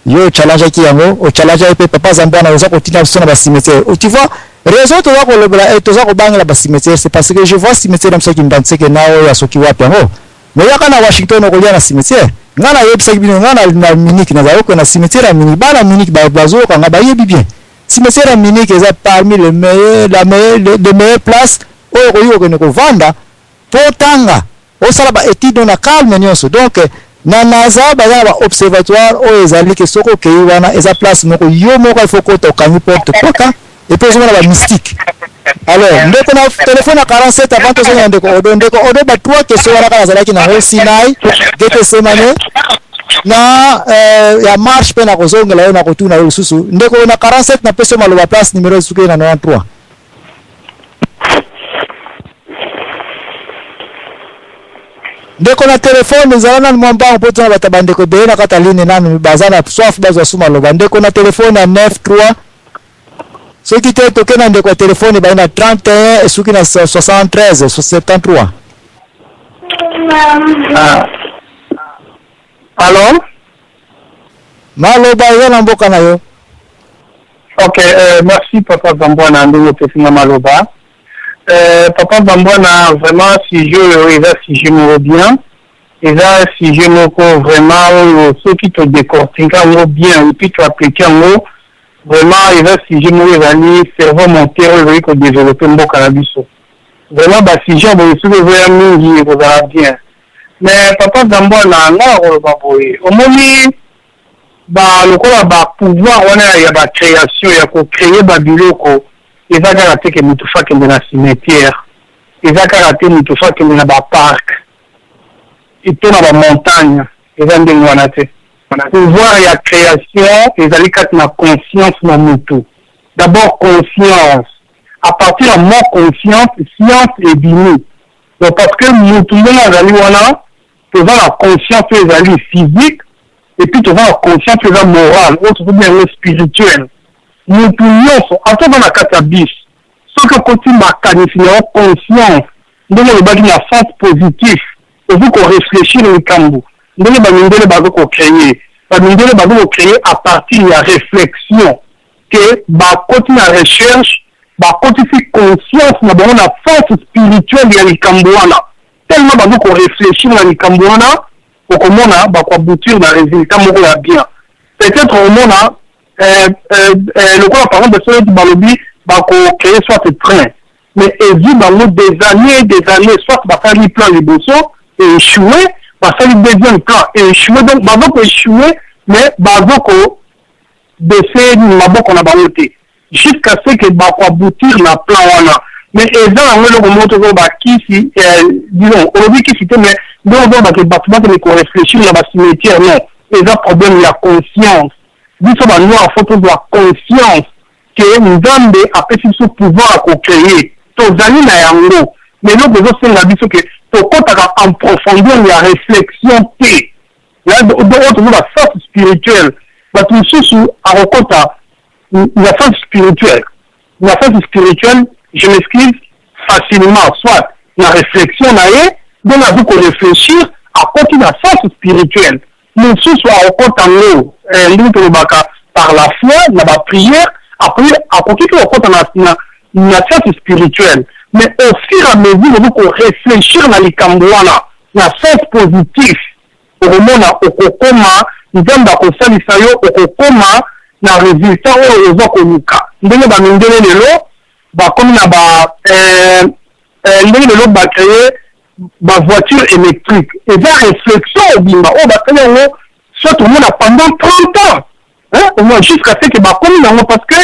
Yo ochallengeaki yango, ochallengeaki mpe papa Zambe wana oza kotinda biso na bacimetière. Tu vois, raison toza kolobela, toza kobangela bacimetière, c'est parce que je vois cimetière na biso ya Kimbanseke na oyo ya soki wapi yango. Mais yaka na Washington, okolia na cimetière. Ngai nayebisaki bino, ngai na Munich, nazali kokende na cimetière ya Munich. Bana Munich bazoyoka nga, bayebi bien cimetière ya Munich eza parmi les meilleurs, la meilleure, les meilleures places oyo okoki kokende kovanda mpo tanga, osala baétude na calme nyonso. Donc na NASA baza na baobservatoire oyo ezali ke soki okei wana, eza place moko yo moko il faut kota, okangi porte kaka, et puis ozomona bamystique. Alors, ndeko na telefone ya 47, avant tozonga ndeko Odo, ndeko Odo, ba trois question wana kaka nazalaki nango: Sinai, Gethsemane na ya marche. Mpe na kozongela yo na kotuna yo lisusu. Ndeko na 47, napesi yo maloba, place numéro esuki na 93. Ndeko na telefone, ezala nanu mwa mbango mpo tona bato, bandeko ebele na kati ya ligne nanu baza na soif bazwa su maloba. Ndeko na telefone ya 93, soki te, toke na ndeko ya telefone ebali na 31, esuki na 73 73. Ah. Allô? Maloba eza na mboka na yo. Ok, merci papa Bambwana ndenge opesi nga maloba. Papa Bambwana, vraiment sujet oyo eza sujet moko bien, eza sujet moko vraiment oyo soki todécortique yango bien et puis toapplique yango, vraiment eza sujet moko ezali cerveau moteur oyo ezali kodévelopper mboka na biso. Vraiment basujet ya boye soki ezoya mingi, ekozala bien. Mais papa Zambwana, nga na koloba boye, omoni ba lokola bapouvoir wana ya bacréation, ya kocréer babiloko, eza kaka te ke motu faut akende na cimetière, eza kaka te motu faut akende na baparc to na bamontagne. Eza ndenge wana te. Pouvoir ya création ezali kati na conscience na motu. D'abord conscience, à partir ya mo conscience, science ebimi. Donc parce que motu ndenge azali wana, toza na conscience oyo ezali physique et puis toza na conscience oyo eza morale, oyo tozobenga yango spirituel. Motu nyonso ata oza na kati ya bus, soki okoti makanisi na yo, conscience, ndenge olobaki na sens positif, ozi koréfléchir likambo ndenge bamindele baza kocréer. Bamindele baza kocréer à partir ya réflexion ke bakoti na recherche, bakotisi conscience na bango na force spirituelle ya likambo wana. Tellement baza koréfléchir na likambo wana, okomona bakoaboutir na résultat moko ya bien. Peut-être omona lokola par exemple soki balobi bakocréer soit train, mais ezwi bango des années, des années. Soit basali plan liboso, échoué, basali deuxième plan, échoué. Donc baza koéchouer, mais baza kobaisser maboko na bango te jusqu'à ce que bakoaboutir na plan wana. Mais eza yango eloko moko tozo bakisi, disons olobi kisi te, mais ndenge ozolobake bato bakende koréfléchir na bacimetière, non, eza problème ya conscience. Biso banoir, faut tozwa conscience ke Nzambe apesi biso pouvoir ya kocréer. Tozali na yango, mais eloko ezosenga biso ke tokɔtaka en profondeur ya réflexion te, oyo tozoba sens spirituel. Bato mosusu akokɔta na sens spirituel, na sens spirituel, je m'excuse, facilement, soit na réflexion na ye, ndenge aza koréfléchir, akoti na sens spirituel. Mosusu akokɔta yango ndenge tolobaka par la foi, na baprière. Après akoki mpe kokɔta na sens spirituel, mais au fur et à mesure oza koréfléchir na likambo wana na sens positif, okomona okokoma, Nzambe akosalisa yo, okokoma na résultat oyo oza koluka. Ndenge bamindele lelo bakomi na ba ndenge lelo bacréer bavoiture électrique, eza réflexion obimba oyo basali yango, soit omona pendant 30 ans, hein, au moins jusqu'à ce que bakomi nango, parce que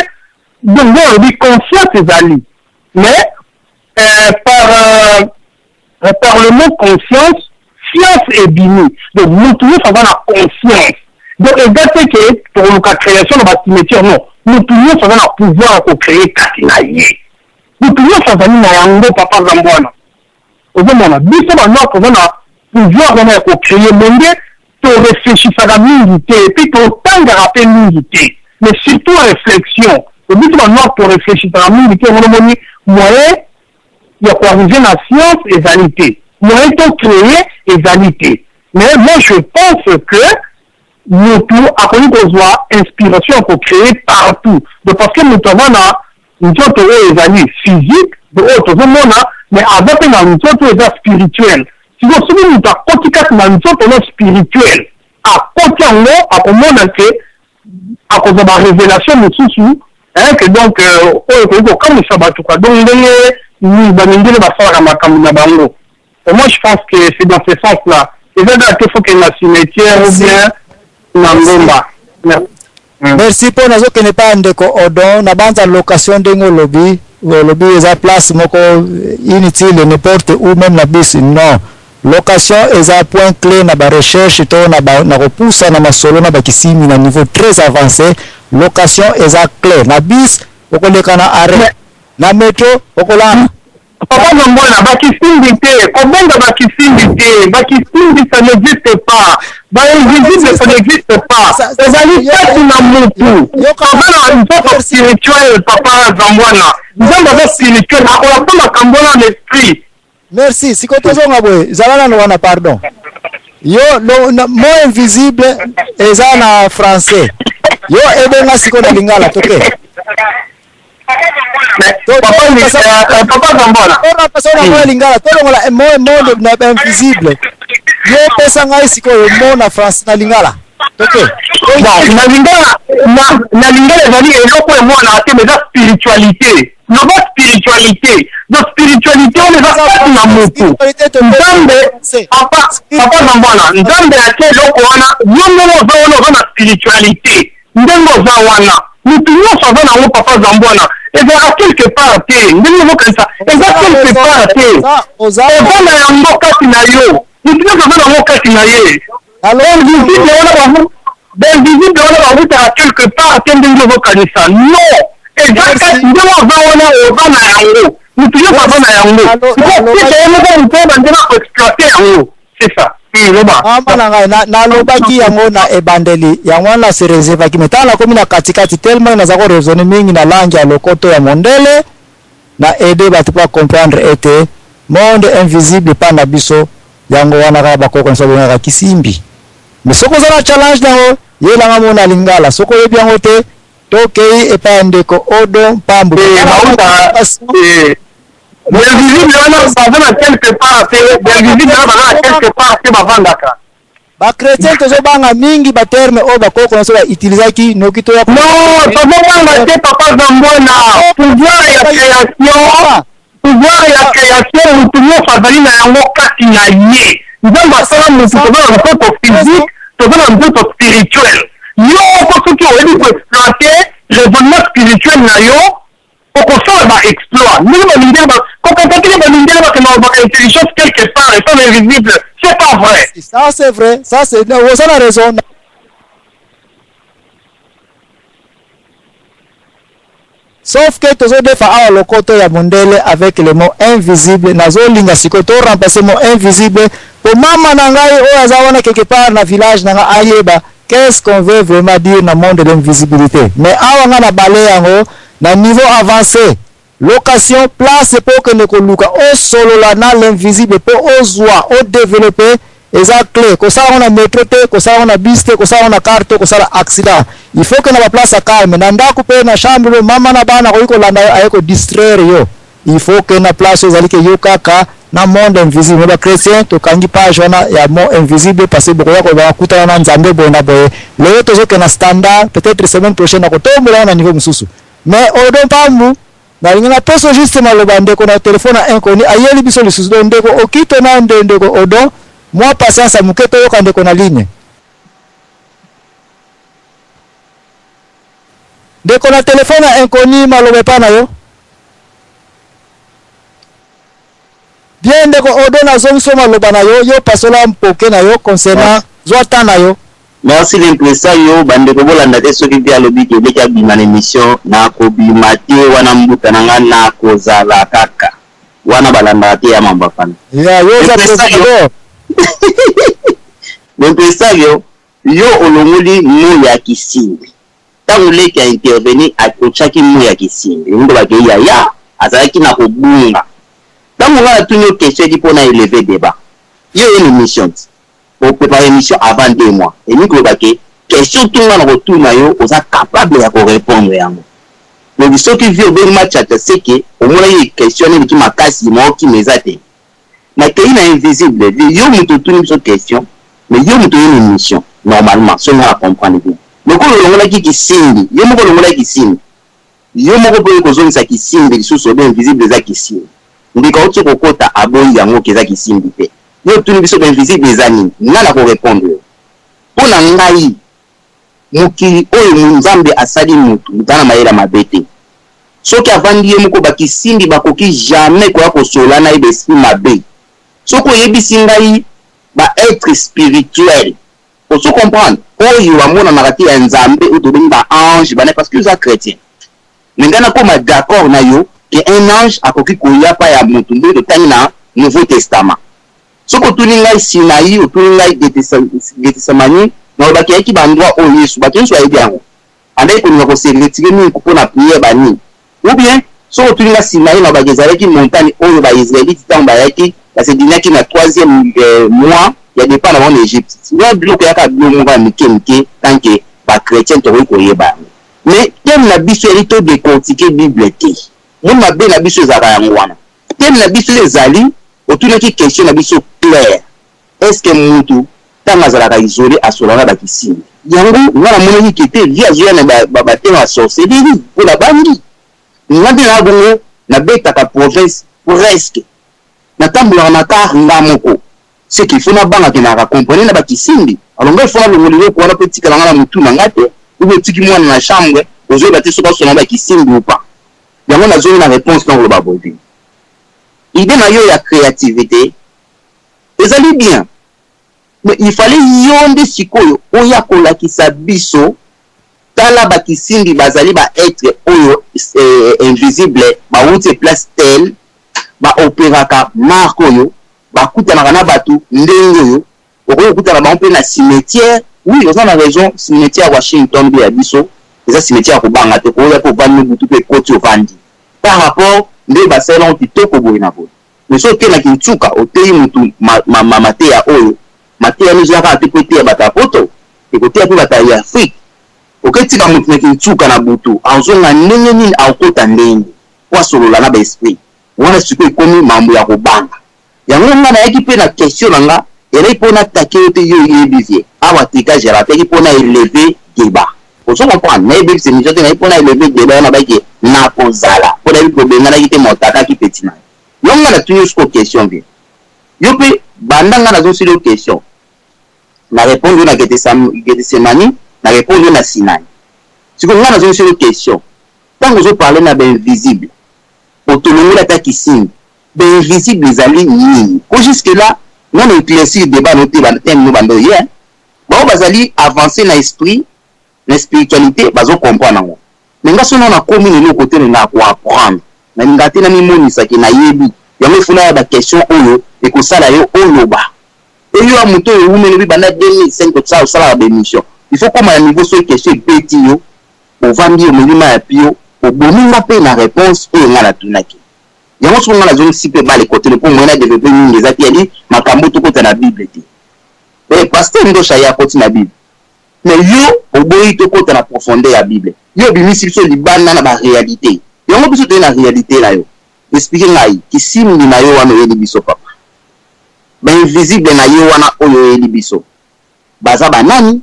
donc nde olobi conscience ezali. Mais par le mot conscience, science ebimi. Donc motu nyonso aza na conscience. Donc eza te ke tokoluka création na bacimetière, non. Motu nyonso aza na pouvoir ya kocréer kati na ye. Motu nyonso azali na yango, papa Zambwana. Ozomona, biso banoir toza na pouvoir wana ya kocréer, mais nde toréfléchisaka mingi te, et puis totangaka mpe mingi te, mais surtout réflexion. Biso banoir toréfléchisaka mingi te. Yango nomoni moyen ya koarriver na science ezali te, moyen tocréer ezali te. Mais moi, je pense que motu akoki kozwa inspiration ya kocréer partout. Donc parce que moto aza na nzoto oyo ezali physique, oyo tozomona, mais aza mpe na nzoto oyo eza spirituel. Sikoyo soki moto akoti kati na nzoto no spirituel, akoti yango, akomona ke akozwa barévélation mosusu ke donc oyo ekoki kokamwisa bato quoi. Donc ndenge bamindele basalaka makambo na bango. Et moi, je pense que c'est dans ce sens là eza kaka te faut kende na cimetière ou bien na ngomba. Merci. Mpo nazokende pa ndeko Odon na banza location. Ndenge olobi, olobi eza place moko inutile, n'importe où, même na bisi, non. Location eza point clé na barecherche to na kopusa na masolo na bakisimi na niveau très avancé. Location eza clé. Na bis okoleka, na arrêt na metro okolala. Papa Zambwana, bakisimbi te, kobenga bakisimbi te. Bakisimbi, ça n'existe pas. Bainvisible, ça n'existe pas. Ezali kati na mutu, aza na nzoto spirituel. Papa Zambwana, Nzambe aza spirituel, akola mpo makambo wana na esprit. Merci. Sikoyo tozonga boye, zala nano wana, pardon. Yo mot invisible eza na français, yo ebenga sikoyo na lingala, toke. Papa Zambwana. Pasa lingala, tolongola mo monde na invisible. Yo pesa ngai sikoyo mo na français, na lingala, toke. Bon, na lingala ezali eloko emonaka te, mais eza spiritualité. Loba spiritualité. Donc spiritualité wana eza kati na motu. Nzambe, papa Zambwana, Nzambe atie eloko wana. Yo ndenge oza wana, oza na spiritualité. Ndenge oza wana, motu nyonso aza nango. Papa Zambwana, ezalaka quelque part te ndenge ozokanisa. Eza quelque part te, oza na yango kati na yo. Motu nyonso aza nango kati na ye. Invisible wana, bainvisible wana bawutaka quelque part te ndenge ozokanisa, non. Eza kati. Ndenge oza wana, oza na yango. Motu nyonso aza na yango. Sikoyo ye moko motu oyo bandenge akoexploiter yango, c'est ça. Loba. Mama na ngai, nalobaki yango na ebandeli. Yango wana se réservaki, mais ntango nakomi na katikati, tellement naza koraisonner mingi na langue ya lokoto ya mondele, na aide bato mpo comprendre ete monde invisible epa na biso, yango wana kaka bakoko nyonso babengaka kisimbi. Mais soki oza na challenge nango, yelanga mo na lingala. Soki oyebi yango te, tokei epai ya ndeko Odo Mpambu. Bainvisible wana baza na quelque part te. Bainvisible wana baza na quelque part te, bavandaka. Bachrétien tozobanga mingi baterme oyo bakoko nyonso bautilisaki, noki toya. Non, tozobanga te, papa Zambwana. Pouvoir ya création, pouvoir ya création, motu nyonso azali na yango kati na ye. Nzambe asala motu, toza na nzoto physique, toza na nzoto spirituel. Yo moko, soki oyebi koexploiter raisonnement spirituel na yo. Okosala ba exploits ndenge ba mindele ba kokanisa te ke ba mindele bakendaka kozwaka intelligence quelque part etant invisible, c'est pas vrai. Ça c'est vrai, ça c'est oza na raison. Sauf que tozo defa awa lokoto ya mondele avec le mot invisible, nazo linga sikoyo to remplacer mot invisible po mama na ngai oyo aza wana quelque part na village na nga ayeba qu'est-ce qu'on veut vraiment dire na monde de l'invisibilité. Mais awa nga na bale yango na niveau avance, location place po okende koluka osolola na l'invisible po ozua o developper eza cle. Kosala yango na metro te, kosala yango na bus te, kosala yango na car te, okosala accident. Il faut okende na ba place ya calme, na ndaku pe na chambre pe mama na bana akoki kolanda yo aye ko distraire yo. Il faut okende na place oyo ezali ke yo kaka na monde invisible. Mais ba chretiens tokangi page wana ya mot invisible parce que bokoya koloba nakutana na Nzambe boye na boye. Lelo tozokende na standard, peut-etre semaine prochaine nakotombola yango na niveau mosusu. Mais Odon Pambu nalingi napeso juste maloba ndeko na telephone ya inconnu ayeli biso lisusu donc ndeko Okito na nde ndeko Odon mwa patience ya muke toyoka ndeko na ligne. Ndeko na telephone ya inconnu maloba epa na yo. Bien ndeko Odon nazongisi yo maloba na yo, yo pasola mpoke na yo concernant zwa temps na yo. Merci l'impresario, ba ndeko bolanda te soki vieux alobi ke leki abima na emission nakobima te wana mbuta na nga nakozala kaka wana balandaka te ya mambo afana. Ya yo oza L'impresario L'impresario yo olongoli mot ya kisimbi tango leki a intervenir otiaki mot ya kisimbi elingi koloba ke yaya azalaki na kobunga tango nga natuni yo question eki po na elever debat yo oye na emission ti O prepare emission avant deux mois elingi koloba ke question tout nga nako tuna yo oza capable ya ko repondre yango. Donc soki vieux obengi Matchatcha ce que omonaki ke question wana eleki makasi moko kima eza te. Nakeyi na invisible vieux yo mutu otuni biso question mais yo mutu oye na emission normalement soki nga na comprendre bien. Lokola olongolaki kisimbi yo moko olongolaki kisimbi yo moko pe oye kozongisa kisimbi lisusu obe invisible eza kisimbi. Ndeko awuti kokota aboyi yango ke eza kisimbi te. Yo otuni biso ba invisible eza nini? Nga nako repondre yo. Po na ngai mokili oyo Nzambe asali mutu, mutu aza na mayele ya mabe te. Soki avandi ye moko ba kisimbi bakoki jamais koya kosolola na ye ba esprit mabe. Soki oyebisi ngai ba etre spirituel ozo comprendre? Oyo bamonanaka te ya Nzambe oyo tobengi ba ange ba nani parce que oza chretien. Mais ngai nakoma d'accord na yo que un ange akoki koya pa ya mutu ndenge totangi na nouveau testament. Soki otuni ngai Sinaï, otuni ngai Gethsemane, nalobaki eyaki ba endroit oyo Yesu, batu nionso bayebi yango, andaki kolinga ko se retirer mingi mpo na prière ba nini. Ou bien soki otuni ngai Sinaï, nalobaki ezalaki montagne oyo ba Israelites tango bayaki ba se diniaki na troisième mois ya depart na bango na Egypte. Wana biloko eyaka biloko moko ya mike mike tant que ba chretiens tokoki koyeba yango. Mais thème na biso ezali to decortiquer bible te. Moni mabe na biso ezalaka yango wana. Thème na biso ezali otunaki question na biso claire est ce que mutu tango azalaka isole asololaka na ba kisimbi? Yango nga namonaki que te vie azoya na ba thème ya sorcellerie po nabangi. Nga nde naa bongo nabetaka province presque. Natambolaka na car nga moko. Ce qu'il faut nabanga ke nayaka comprenez na ba kisimbi alors nga il faut nalongola eloko wana po etikala nga na mutu na nga te ou bien otiki mwana na chambre ozoyeba te soki asola na ba kisimbi ou pas yango nazongi na reponse nakoloba boye te idee na yo ya creativite ezali bien mais il fallait yo nde sikoyo oya kolakisa biso tala ba kisimbi bazali ba etre oyo eh, invisible bawuti place tel ba operaka marque oyo Bakutanaka na batu ndenge oyo okoki kokutana bango pe na cimetière. Oui oza na raison cimetière Washington nde ya biso eza cimetière ya kobanga te okoya pe ovandi no butu pe ekoti ovandi par rapport nde basalela yango kitoko boye na boye mais soki oke na kintsuka oteyi mutu mateya oyo mateya wana ezoya kaka te po eteya bato ya poto ekoteya pe bato ya Afrique oke tika mutu na kintsuka na butu azonga ndenge nini akokota ndenge po asolola na ba esprit Wana sikoyo ekomi mambo ya kobanga. Yango nga nayaki pe na question na nga ezalaki po na attaquer yo te yo oyebi vie awa trucage ezalaka te nayaki po na elever debat ozo comprendre naye bebisa emission te nayaki po na elever debat wana nalobaki ke nakozala po nayebi ke obenganaki te mais otakaki petit na yo yango nga natuni yo sikoyo question vie yo pe banda nga nazongiseli yo question na repondre yo na Gethsemane na repondre yo na Sinai sikoyo nga nazongiseli yo question tango ozo parler na ba invisible. Otolongoli ata kisimbi, ba invisible ezali nini? Po jusque là nga na eclaircir debat no te, ba thème no banda oye bao bazali avance na esprit na spiritualité, bazo comprendre yango. Mais nga soki nanu nakomi na eloko te, nalingaka ko apprendre, nalingaka te namimonisa ke nayebi yango. Il faut naya ba question oyo ekosala yo oloba. Pe yo ya moto oyo ewumeli obi banda 2005 osalaka osalaka ba emission, il faut okoma na niveau soki question ebeti yo, ovandi, omeli mayi ya pio, obomi nga pe na reponse oyo nga natunaki yango. Soki nga nazongisi pe balle cote po moyen na developper mingi eza te, yali makambo tokota na bible te. Eh pasteur Ndosha ye akoti na bible, mais yo oboyi tokota na profondeur ya bible. Yo obimisi biso libanda na ba realite, yango biso toye na realite na yo. Explique ngai kisimbi na yo wana oyeli biso papa, ba invisible na yo wana oyo oyeli biso baza ba nani?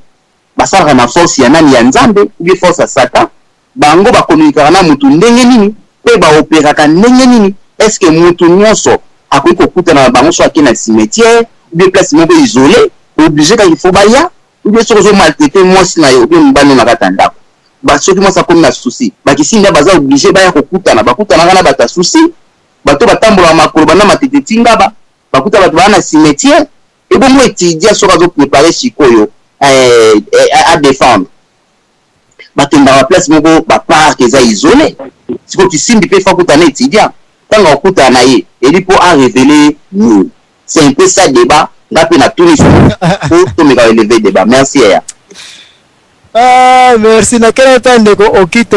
Basalaka na force ya nani? Ya Nzambe ou bien force ya Satan? Bango ba communiquaka na mutu ndenge nini? Pe ba operaka ndenge nini? Est ce que mutu nionso akoki kokutana na bango soki ake na cimetière ou bien place moko isole, oblige kaka il faut baya? Ou bien soki ozo maltraiter mwasi na yo ou bien mobali no na kati ya ndaku, ba soki mwasi akomi na souci, ba kisimbi baza oblige baya kokutana? Bakutanaka na bato ya souci, bato batambolaka makolo banda Matete ti Ngaba, bakuta bato baa na cimetière. Ebongo etudiant soki azo preparer sikoyo eh, eh, a defendre, bakendaka place moko, ba parc eza isole. Sikoyo kisimbi mpe fa kutana étudiant, ntango akokutana na ye eli mpo a révéler nini? C'est un peu ça débat. Nga mpe natuni po tomeka élever débat. Merci yaya. Ah, merci nakena ta ndeko Okito.